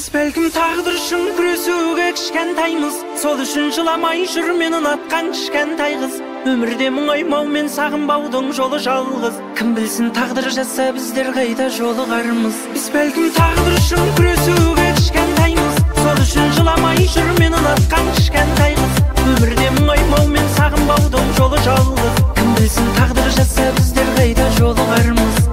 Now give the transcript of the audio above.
Біз бәлкім тағдыр үшін күресуге кішкентаймыз, сол үшін жыламай жүр мен ұнатқан кішкентай қыз. Өмірде мұңаймау мен сағынбаудың жолы жалғыз. Кім білсін тағдыр жазса біздер қайта жолығармыз. Біз бәлкім тағдыр үшін күресуге кішкентаймыз, сол үшін жыламай жүр мен ұнатқан кішкентай қыз. Өмірде мұңаймау мен сағынбаудың жолы жалғыз. Кім білсін тағдыр жазса біздер қайта жолығармыз.